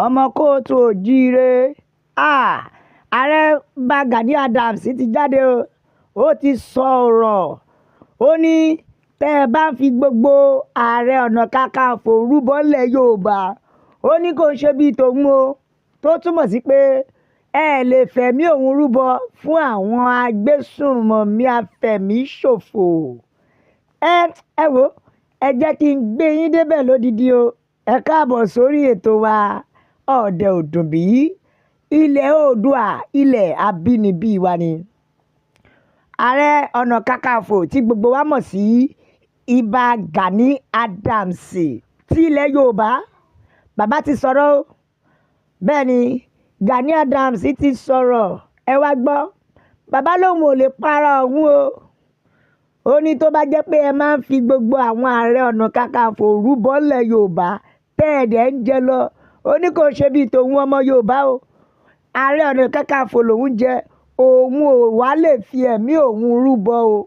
Ọmọ kóòtù òjíire. Ah, ààrẹ bá Gani Adams ti jáde o. Ó ti sọ̀rọ̀. Ó ní tẹ́ ẹ bá ń fi gbogbo Ààrẹ Ọ̀nà Kakanfò rúbọ nílẹ̀ Yorùbá, ó ní kò ń ṣe bíi tòun o, tó túmọ̀ sí pé ẹ lè fẹ̀mí òun rúbọ fún àwọn agbésùnmọ̀mí afẹ̀míṣòfò. Ẹ wò, ẹ jẹ́ kí n gbé yín débẹ̀ lódidi o. Ẹ káàbọ̀ sórí ètò wa, Ọ̀dẹ̀ Òdùnbí. Ilẹ̀ Oòduà, ilẹ̀ abínibí wa ni. Ààrẹ Ọ̀nà Kakanfò tí gbogbo wa mọ̀ sí Ìbà Gani Adams ti ilẹ̀ Yorùbá, bàbá ti sọ̀rọ̀ o. Bẹ́ẹ̀ ni, Gani Adams ti sọ̀rọ̀. Ẹ wá gbọ́. Bàbá lòun ò lè para òun o. Ó ní tó bá jẹ́ pé ẹ máa ń fi gbogbo àwọn Ààrẹ Ọ̀nà Kakanfò rúbọ nílẹ̀ Yorùbá tẹ́ ẹ̀ dẹ̀ ń jẹ lọ, ó ní kò ṣe bíi tòun ọmọ Yorùbá o. Ààrẹ Ọ̀nà Kakanfò lòun jẹ́, òun ò wá lè fi ẹ̀mí òun rúbọ o.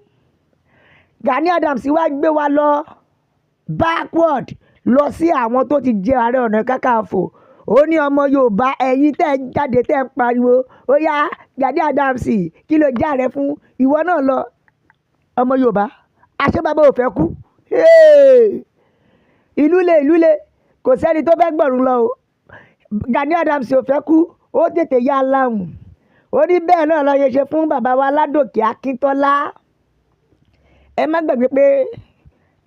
Gani Adams wá gbé wa lọ backward, lọ sí àwọn tó ti jẹ Ààrẹ Ọ̀nà Kakanfò. Ó ní ọmọ Yorùbá, ẹ̀yin tẹ́ ń jáde, tẹ́ ń pariwo, ó yá, Gani Adams, kí ló jẹ́ ààrẹ fún ìwọ náà lọ? Ọmọ Yorùbá, àṣé bàbá ò fẹ́ kú. Ìlú le, ìlú le, kò sẹ́ni tó fẹ́ gbọ̀run lọ o. Gani Adams ò fẹ́ kú, ó tètè yá láhùn. Ó ní bẹ́ẹ̀ náà ló ṣe ṣe fún bàbá wa Ládòkè Akíntọ́lá. Ẹ má gbàgbé pé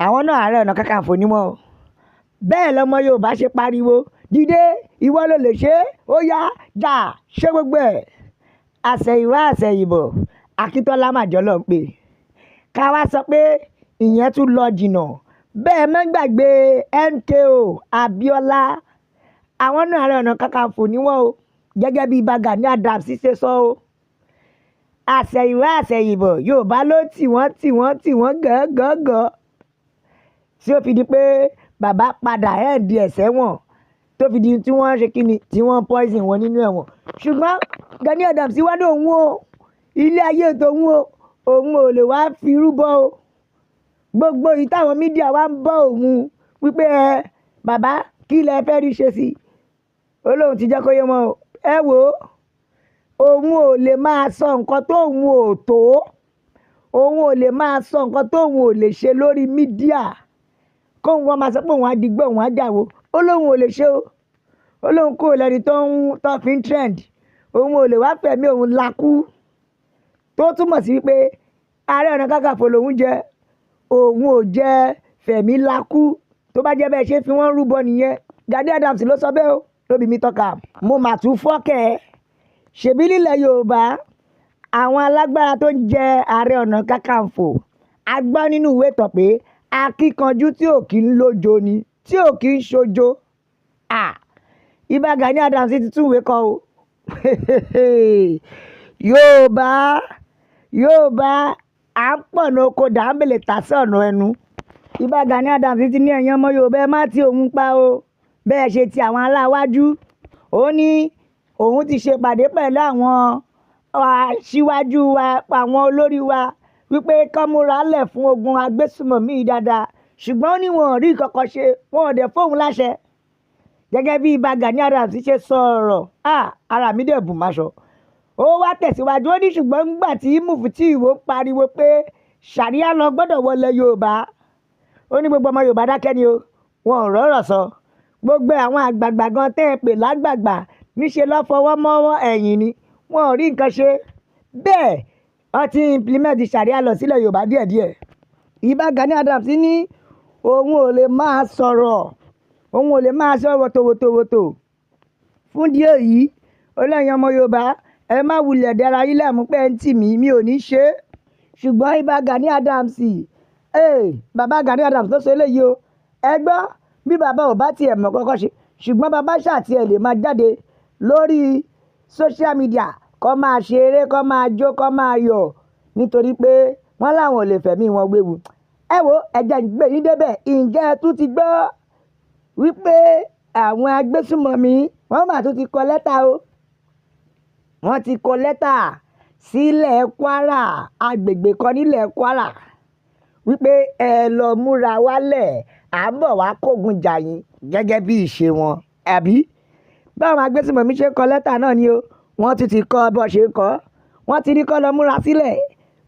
àwọn náà, Ààrẹ Ọ̀nà Kakanfò ni wọ́n o. Bẹ́ẹ̀ lọmọ Yorùbá ṣe pariwo, "Dìde, ìwọ ló lè ṣe é, ó yá, jà, ṣe gbogbo ẹ̀." Àsẹ̀yìnwá àsẹ̀yìnbọ̀, Akíntọ́lá mà jọ́ lọ pé ká wá sọ pé ìyẹn tún lọ jìnnà. Bẹ́ẹ̀ má gbàgbé MKO Abiola, àwọn náà Ààrẹ Ọ̀nà Kakanfò ni wọ́n o, gẹ́gẹ́ bí Ìbà Gani Adams ṣe sọ o. Àsẹ̀yìnwá àsẹ̀yìnbọ̀, Yorùbá ló tì wọ́n, tì wọ́n, tì wọ́n gángangan, tí ó fi di pé bàbá padà end ẹ̀ sẹ́wọ̀n, tó fi di tí wọ́n ṣe kíni, tí wọ́n poison wọn nínú ẹ̀wọ̀n. Ṣùgbọ́n Gani Adams wá ní òun o, ilé ayé tòun o, òun ò lè wá fi rúbọ o. Gbogbo èyí táwọn media wa ń bọ́ òun wípé, "Ẹ bàbá, kí lẹ fẹ́ rí ṣe sí i?" Ó lóun ti jẹ́ kó yé wọn o. Ẹ wò ó, òun ò lè máa sọ nǹkan tó òun ò tó, òun ò lè máa sọ nǹkan tó òun ò lè ṣe lórí media, kóun wọn máa sọ pé òun á digbó, òun á dàwó. Ó lóun ò lè ṣe o. Ó lóun kúrò lẹ́ni tó ń tó fi ń trend, òun ò lè wá fẹ̀mí òun lakú, tó túmọ̀ sí wípé Ààrẹ Ọ̀nà Kakanfò lòun jẹ́, òun ò jẹ́ fẹ̀mí lakú. Tó bá jẹ́ bẹ́ẹ̀ ṣe fi wọ́n rúbọ nìyẹn. Gani Adams ló sọ bẹ́ẹ̀ o, lóbi mi tọ́ka. Mo mà tún fọ́kẹ́. Ṣèbí nílẹ̀ Yorùbá, àwọn alágbára tó ń jẹ Ààrẹ Ọ̀nà Kakanfò, a gbọ́ nínú ìwé ìtàn pé akíkanjú tí ò kí ń lójo ni, tí ò kí ń ṣojo. Ìbà Gani Adams ti tún ìwé kọ o. Yorùbá, Yorùbá, à ń pọ̀nà oko dàńbèlè tà sí ọ̀nà ẹnu. Ìbà Gani Adams ti ní ẹ̀yin ọmọ Yorùbá, ẹ má ti òun pa o, bẹ́ẹ̀ ṣe ti àwọn aláwájú. Ó ní òun ti ṣe ìpàdé pẹ̀lú àwọn aṣíwájú wa, àwọn olórí wa, wípé kán múra lẹ̀ fún ogun agbésùmọ̀mí yìí dáadáa, ṣùgbọ́n ó ní wọn ò rí nǹkan kan ṣe, wọn ò dẹ̀ fóun láṣẹ. Gẹ́gẹ́ bí Ìbà Gani Adams ṣe sọ̀rọ̀, ah, ara mi dẹ̀ bù máṣọ. Ó wá tẹ̀síwájú, ó ní ṣùgbọ́n nígbà tí Mufti Ìwó ń pariwo pé Sharia lọ gbọ́dọ̀ wọlé Yorùbá, ó ní gbogbo ọmọ Yorùbá dákẹ́ ni o, wọn ò rọ́rọ̀ sọ. Gbogbo àwọn àgbààgbà gan tẹ́ ẹ pè lágbàgbà, níṣẹ́ lọ́ fọwọ́ mọ́wọ́ ẹ̀yìn ni, wọn ò rí nǹkan ṣe. Bẹ́ẹ̀ wọ́n ti implement Sharia lọ sílẹ̀ Yorùbá díẹ̀díẹ̀. Ìbà Gani Adams ní òun ò lè máa sọ̀rọ̀, òun ò lè máa sọ wòtòwòtòwòtò. Fún díẹ̀ yìí, ó lẹ́yìn ọmọ Yorùbá, ẹ má wulẹ̀ dára yín láàmú pé ẹ ń tì mí, mi ò ní ṣe é. Ṣùgbọ́n Ìbà Gani Adams, ee, bàbá Gani Adams ló sọ eléyìí o. Ẹ gbọ́, bí bàbá ò bá tiẹ̀ mọ̀ kọ́kọ́ ṣe, ṣùgbọ́n bàbá ṣáà tiẹ̀ lè máa jáde lórí social media, kó máa ṣeré, kó máa jó, kó máa yọ̀, nítorí pé wọ́n láwọn ò lè fẹ̀mí wọn wéwu. Ẹ wo, ẹ jẹ́ n gbé yín débẹ̀. Ǹjẹ́ ẹ tún ti gbọ́ wípé àwọn agbésùmọ̀mí wọ́n mà tún ti kọ lẹ́tà o? Wọ́n ti kọ lẹ́tà sílẹ̀ Kwara, agbègbè kan nílẹ̀ Kwara, wípé ẹ lọ múra wálẹ̀, à ń bọ̀ wá kógun jà yín, gẹ́gẹ́ bí ìṣe wọn, àbí? Báwọn agbésùmọ̀mí ṣe ń kọ lẹ́tà náà ni o. Wọ́n tún ti kọ́ bó ṣe ń kọ́. Wọ́n ti ní kó lọ múra sílẹ̀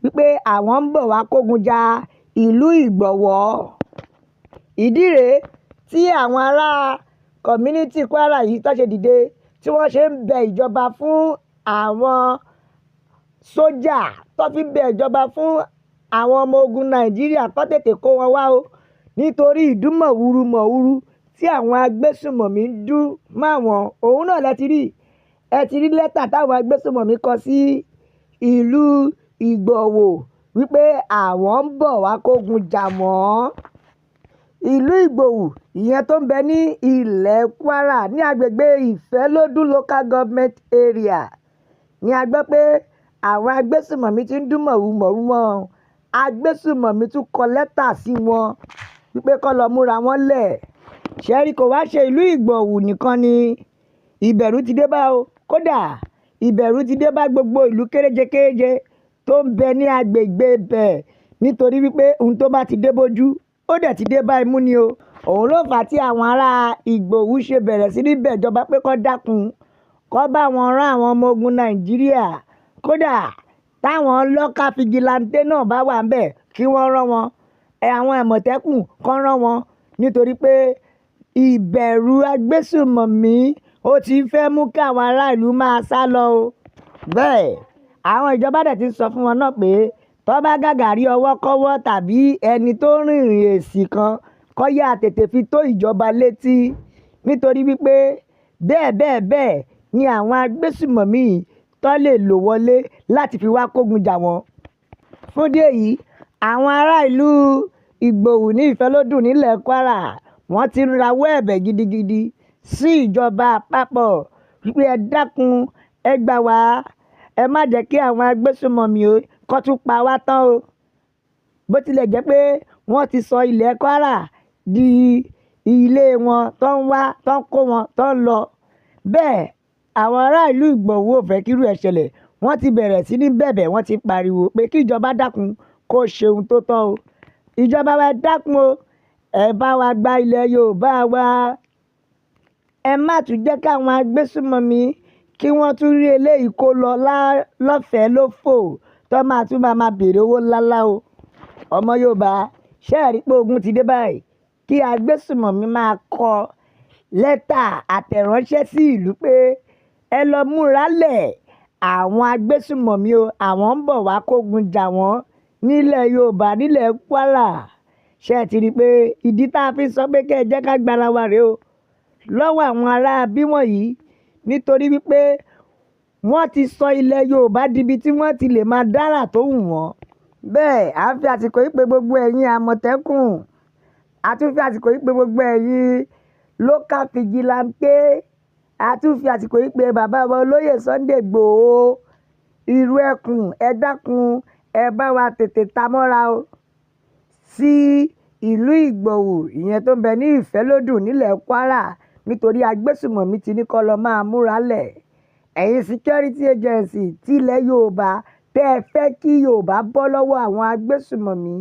wípé àwọn ń bọ̀ wá kógun ja ìlú Ìgbọ̀wọ́. Ìdí rèé tí àwọn ará community Kwara yìí tó ṣe dìde, tí wọ́n ṣe ń bẹ ìjọba fún àwọn sójà, tó fi ń bẹ ìjọba fún àwọn ọmọ ogun Nàìjíríà kó tètè kó wọn wá o, nítorí ìdúnmọ̀wúrú mọ̀wúrú tí àwọn agbésùmọ̀mí ń dún máwọn. Òun náà lẹ ti rí. Ẹ ti rí lẹ́tà táwọn agbésùmọ̀mí kọ sí ìlú Ìgbọ̀wọ́ wípé àwọn ń bọ̀ wá kógun jà wọ́n. Ìlú Ìgbòho, ìyẹn tó ń bẹ ní ilẹ̀ Kwara ní agbègbè Ìfẹ́lódùn Local Government Area, ni a gbọ́ pé àwọn agbésùmọ̀mí ti ń dún mọ̀wúmọ̀wú mọ́. Agbésùmọ̀mí tún kọ lẹ́tà sí wọn wípé kó lọ múra wọn lẹ̀. Ṣẹ́rí kò wá ṣe ìlú Ìgbọ̀wọ́ nìkan ni ìbẹ̀rù ti dé bá o. Kódà ìbẹ̀rù ti dé bá gbogbo ìlú kéréje kéréje tó ń bẹ ní agbègbè bẹ̀, nítorí wípé ohun tó bá ti dé bójú, ó dẹ̀ ti dé bá imú ni o. Òun ló fà á tí àwọn ará Ìgbòho ṣe bẹ̀rẹ̀ sí ní bẹ̀ ìjọba pé kó dákun, kó bá wọn rán àwọn ọmọ ogun Nàìjíríà. Kódà táwọn local vigilante náà bá wà níbẹ̀ kí wọ́n rán wọn. Àwọn àmọ̀tẹ́kùn kó rán wọn, nítorí pé ìbẹ̀rù agbésùmọ̀mí ó ti fẹ́ mú kí àwọn ará ìlú máa sá lọ o. Bẹ́ẹ̀ àwọn ìjọba dẹ̀ ti ń sọ fún wọn náà pé tó bá gàgà rí ọwọ́ kọ́wọ́ tàbí ẹni tó rìnrìn èsì kan, kó yá tètè fi tó ìjọba létí, nítorí wípé bẹ́ẹ̀ bẹ́ẹ̀ bẹ́ẹ̀ ni àwọn agbésùmọ̀mí tó lè lò wọlé láti fi wá kógun jà wọ́n. Fún ìdí èyí, àwọn ará ìlú Ìgbòho ní Ìfẹ́lódùn nílẹ̀ Kwara, wọ́n ti ń rawọ́ ẹ̀bẹ̀ gidigidi sí ìjọba àpapọ̀ wípé ẹ dákun, ẹ gbà wá, ẹ má jẹ́ kí àwọn agbésùmọ̀mí kó tún pa wá tán o. Bó tilẹ̀ jẹ́ pé wọ́n ti sọ ilẹ̀ Kwara di ilé wọn tó ń wá, tó ń kó wọn, tó ń lọ. Bẹ́ẹ̀ àwọn ará ìlú Ìgbọ̀wọ́ ò fẹ́ kí irú ẹ ṣẹlẹ̀. Wọ́n ti bẹ̀rẹ̀ sí ní bẹ̀bẹ̀, wọ́n ti pariwo pé kí ìjọba dákun kó ṣe ohun tó tọ́ o. Ìjọba wa, ẹ dákun o, ẹ bá wa gba ilẹ̀ Yorùbá wa. Ẹ má tún jẹ́ kí àwọn agbésùmọ̀mí kí wọ́n tún rí eléyìí kó lọ lọ́fẹ̀ẹ́ lófò tó máa tún máa bèrè owó ńláńlá o. Ọmọ Yorùbá, ṣé ẹ rí pé ogun ti dé báyìí? Kí agbésùmọ̀mí máa kọ lẹ́tà àtẹ̀ránṣẹ́ sí ìlú pé ẹ lọ múra lẹ̀, àwọn agbésùmọ̀mí o, àwọn ń bọ̀ wá kógun jà wọ́n nílẹ̀ Yorùbá, nílẹ̀ Kwara. Ṣé ẹ ti rí pé ìdí tá a fi sọ pé kí ẹ jẹ́ ká gbára wa rèé o lọ́wọ́ àwọn ará bí wọ̀nyí, nítorí wípé wọ́n ti sọ ilẹ̀ Yorùbá di ibi tí wọ́n ti lè máa dára tó wù wọ́n. Bẹ́ẹ̀ à ń fi àsìkò yìí pé gbogbo ẹ̀yin àmọ̀tẹ́kùn, a tún fi àsìkò yìí pé gbogbo ẹ̀yin local vigilante, a tún fi àsìkò yìí pé bàbá wa olóyè Sunday Igboho, irú ẹkùn, ẹ dákun, ẹ bá wa tètè ta mọ́ra o sí ìlú Ìgbòho, ìyẹn tó ń bẹ ní Ìfẹ́lódùn nílẹ̀ Kwara, nítorí agbésùmọ̀mí ti ní kó lọ máa múra lẹ̀. Ẹ̀yin security agency tí ilẹ̀ Yorùbá tẹ́ ẹ fẹ́ kí Yorùbá bọ́ lọ́wọ́ àwọn agbésùmọ̀mí,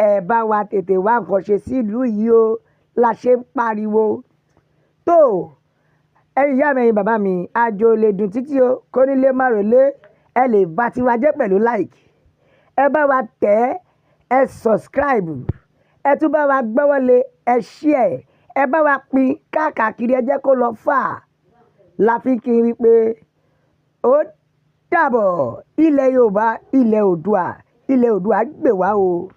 ẹ bá wa tètè wá nǹkan ṣe sí ìlú yìí o, la ṣe ń pariwo. Tó ẹ̀yin ìyá mi, ẹ̀yin bàbá mi, àjò lè dùn títí o, kó nílé má relé. Ẹ lè bá tiwa jẹ́ pẹ̀lú like. Ẹ bá wa tẹ̀, ẹ subscribe, ẹ tún bá wa gbọ́wọ́lé, ẹ share, ẹ bá wa pín káàkiri, ẹ jẹ́ kó lọ fà. La fi kí n wípé ó dàbọ̀. Ilẹ̀ Yorùbá, ilẹ̀ Oòduà, ilẹ̀ Oòduà gbè wá o.